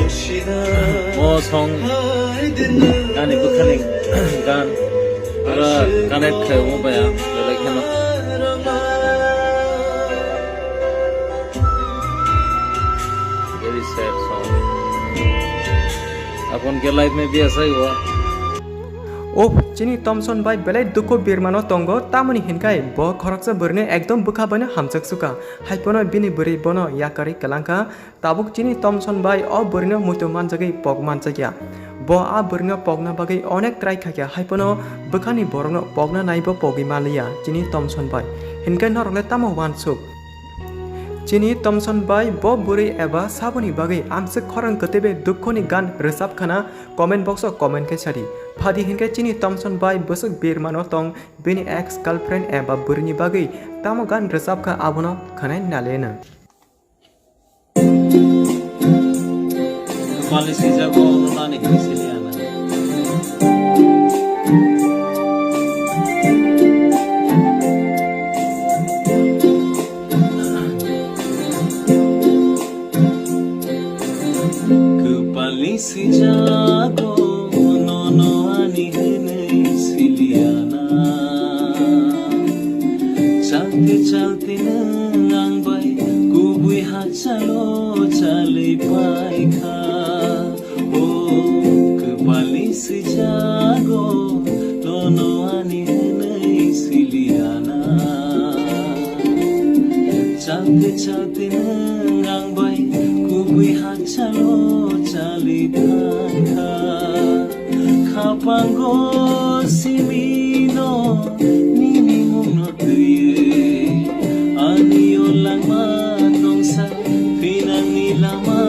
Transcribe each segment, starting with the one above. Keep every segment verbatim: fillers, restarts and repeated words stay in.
O song ani bwkhani gan pura connect khai omo baya belai kheno. Very sad song. Apon ke life mein bhi aisa hi hua. Uff, chini Tomson bai belai dukhu birmano tongo, tamoni hinkhai bo khoroksa bwrwino ekdom bwkha baino hamjak suka. Haiphano bini bwrwi bono yakarwi kwlangkha. Tabuk chini Tomson bai o bwrwino muitu manjagwi pok manjakya. Bo a bwrwino pokna bagwi onek try khaikha, haiphano bwkhani borokno pokna naibo pogwi manliya chini Tomson bai. Hinkhe norokle tamo uansuk? Chini Tomson bai bo bwrwi eba saboni bagwi amswk khorang kwtwi bai dukhoni gan rwchapkhana, comment box o comment khe sadi. Phadi hinkhe chini Tomson bai bwswk birmano tong, bini ex girlfriend eba bwrwini bagwi tamo gan rwchapkha abono khwnai naleno. Mali sijago nani hini siliana. Kwpalni sijago nono ani hwnwi siliana. Chalte chalte nwng ang bai kubui hakchalo chalwi paikha. O kwpalni sijago nono ani hwnwi siliana. Chalte chalte nwng ang bai kubui hakchalo chalwi thangkha. Khapango simino nini mungno twiwi ani o langma tongsa thinangni lama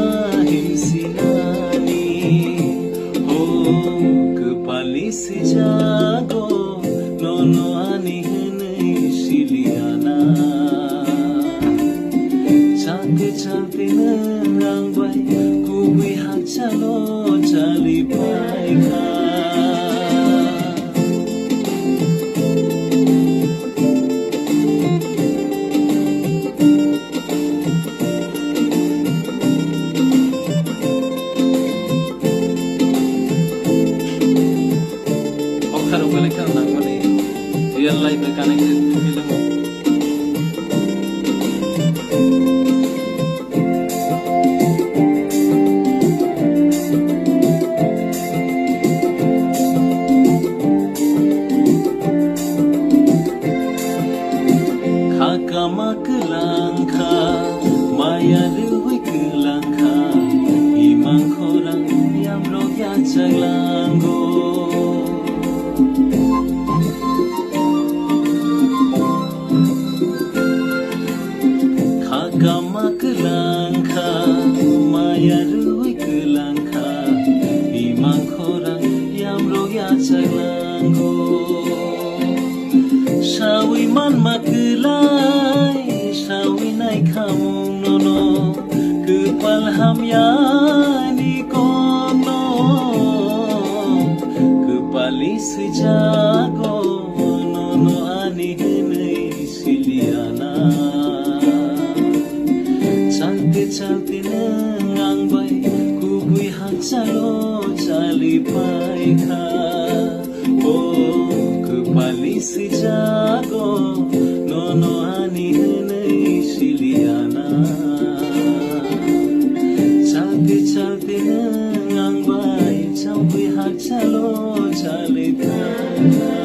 himsinani. O kwpalni sijago nono ani hwnwi siliana. Chalte chalte nwng ang bai kubui hakchalo chalwi paikha. Okharok belai kheno nangmani, real life bai connected feeling o. Khakama kwlangkha, maya rwui kwlangkha, imang khorang yamrok yachaklango. Khakama kwlangkha, maya rwui kwlangkha, imang khorang yamrok yachaklango. Sawi manma kwlai, sawi naikhamung nono, kwpal hamyani kokno, kwpalni swijago nono ani hwnwi siliana. Chalte chalte nwng ang bai kubui hakchalo chalwi paikha. O kwpalni swijago nono ani hwnwi siliana. Chalte chalte nwng ang bai champui hakchalo chalwi paikha.